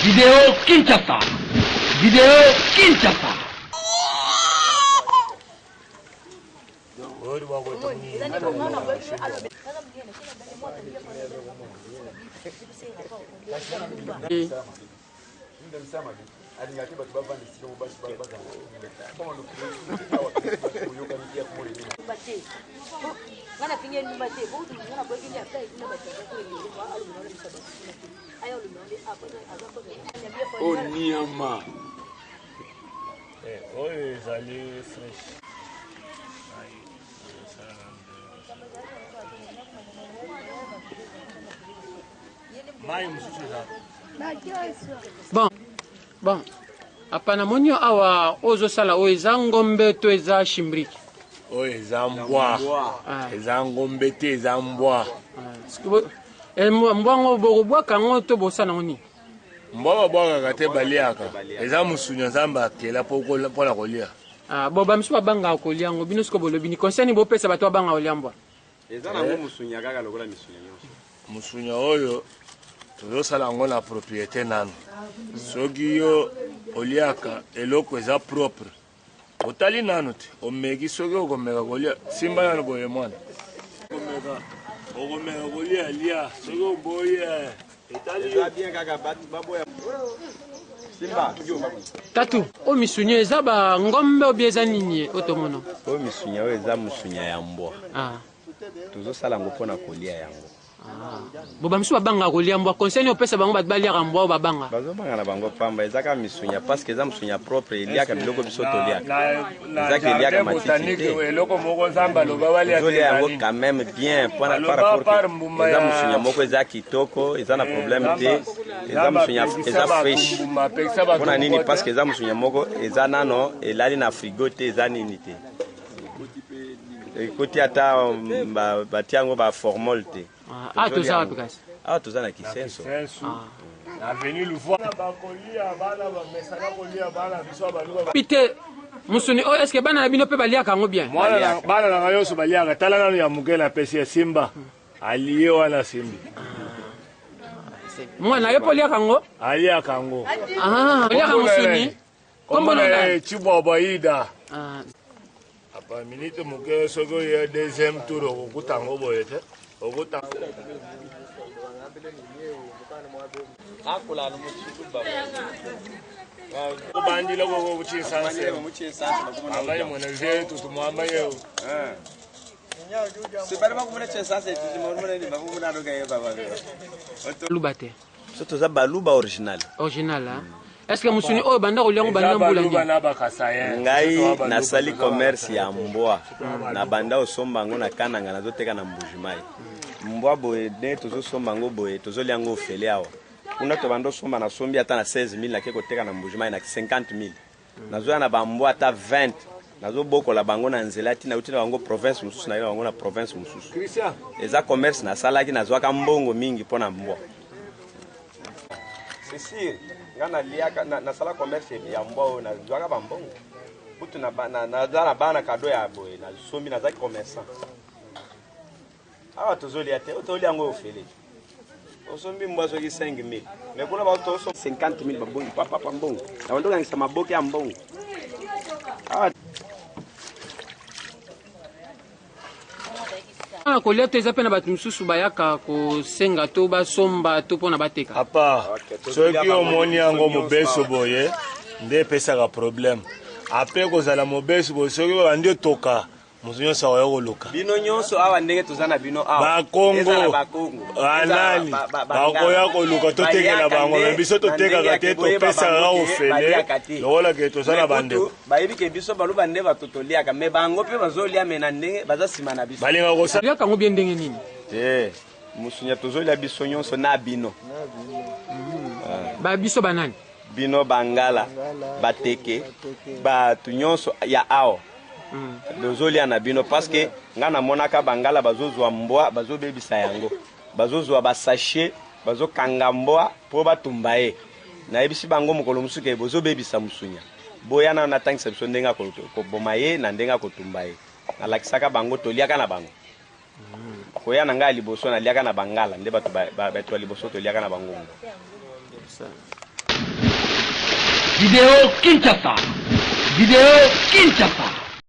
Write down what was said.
Video Kinshasa. Video Kinshasa. Oniama. Eh, oyo ezali fresh. Mai mosusu eza. Bon, bon. Apa namoni yo awa ozosala oyo eza ngombe to eza chimbriki? Oyo eza mbwa. Ah. Eza ngombe te, eza mbwa. Ah. Eh, mbwa yango bokobwaka yango to bosala yango nini? Mbwa babwakaka te, baliaka. Eza mosuni ya Nzambe akela mpo na kolia. Ah, bo bamisusu babangaka kolia yango, bino sikoyo bolobi ni conseil nini bopesa bato babangaka kolia mbwa? Eza nango musunya kaka lokola misunya nyonso. Musunya oyo tozosala yango na propriété nanu. Soki yo oliaka eloko eza propre, otali nanu te, omeki soki okomeka kolia, simba nanu boye mwana. Okomeka, okomeka kolia lia, soki oboyi eh, etali yo. Eza bien kaka batu baboya. Simba. Tatu, oyo misunya eza ba ngombe obi eza nini oyo tomona? Oyo misunya oyo eza musunya ya mbwa. Ah. Tozosala yango mpo na kolia yango. Ah. Bo bamisusu babangaka kolia mbwa, conseil nini opesa bango bato baliaka mbwa oyo babanga? Bazobanga na bango pamba, eza kaka misunya parce que eza musunya propre, eliaka biloko biso toliaka. Na Eza ke eliaka jardin matiti botanique te. eloko moko Nzambe aloba balia te Tozolia yango ezali. quand même bien mpona Aloba par rapport par que mbuma eza ya- musunya moko eza kitoko, eza na problème te, eza Nzambe musunya apekisa eza bato fresh. mbuma, apekisa bato Mpona nini? mbwa te. Parce que eza musunya moko eza nano elali na frigo te, eza nini te. Ekoti ata batia yango ba formol te. Ah, toza wapi kasi? Awa toza na Kisenso. Kisenso. Avenue Luvua. Bakolia bana bamesana kolia bana biso ya baluba. Pite musuni oyo est-ce que bana na bino pe baliaka yango bien? Mwana na bana na ngai nyonso baliaka. Tala nanu ya moke napesi ye Simba. Alie wana asimbi. Mwana yo pe oliaka yango? Aliaka yango. Ah, oliaka musuni? Kombo na ye Chibwabwa Ida. Ah. Apa minute moke soki oye deuxième tour okokuta yango boye te. Okuta kubandila koko kuchisanse ambaye mwene vyetu tumwambaye Luba te. Biso toza baluba original. Original hein? Est-ce que musuni oyo banda kolia yango banda mbula nini? Ngai nasali commerce ya mbwa. Na banda osomba yango na Kananga nazoteka na Mbujimayi. Mbwa boye nde tozosomba yango boye tozolia yango ofele awa. Kuna tobanda osomba nasombi ata na 16000 nake koteka na Mbujimayi na 50000. Nazoya na ba mbwa ata 20 nazobokola bango na nzela ti nauti na bango province mosusu naye na bango na province mosusu. Eza commerce nasalaki nazwaka mbongo mingi mpo na mbwa. C'est sûr, nga naliaka nasala commerce ya mbwa oyo nazwaka ba mbongo. Kutu naza na bana kado ya boye nasombi nazaki commerçant. Awa tozolia te, tolia yango ofele. Osombi mbwa soki 5000. Mais kuna ba toso 50000 babongi papa papa mbongo. Na bando kangisa maboke ya mbongo. Awa Na kolia to eza pe na bato mosusu bayaka kosenga to basomba to mpona bateka. Apa soki omoni yango mobeso boye nde epesaka problème. Apres kozala mobeso boye soki babandi otoka Moto nyonso akoya koluka. Bino nyonso awa ndenge toza na bino awa. Bakongo. Ezala bakongo. Banani. Bakoya koluka totekela bango. Mais biso totekaka te topesaka kaka ofele. Lokola ke toza na bandeko. Bayebi ke biso baluba nde bato toliaka mais bango pe bazolia mais na ndenge baza sima na biso. Balinga kosa. Liaka yango bien ndenge nini? Te. Musunya tozolia biso nyonso na bino. Ba biso banani? Bino bangala, bateke, batu nyonso ya awa tozolia na bino parce que nga namonaka bangala bazozwa mbwa bazobebisa yango, bazozwa ba sachet bazokanga mbwa po batumba ye. Nayebisi bango mokolo mosusu ke bozobebisa musunya, boya nano natangisa biso ndenge ya koboma ye na ndenge ya kotumba ye. Nalakisaka bango toliaka na bango. Koya na ngai ya liboso naliaka na bangala nde bato ya liboso toliaka na bango mbwa. Video Kinshasa. Video Kinshasa.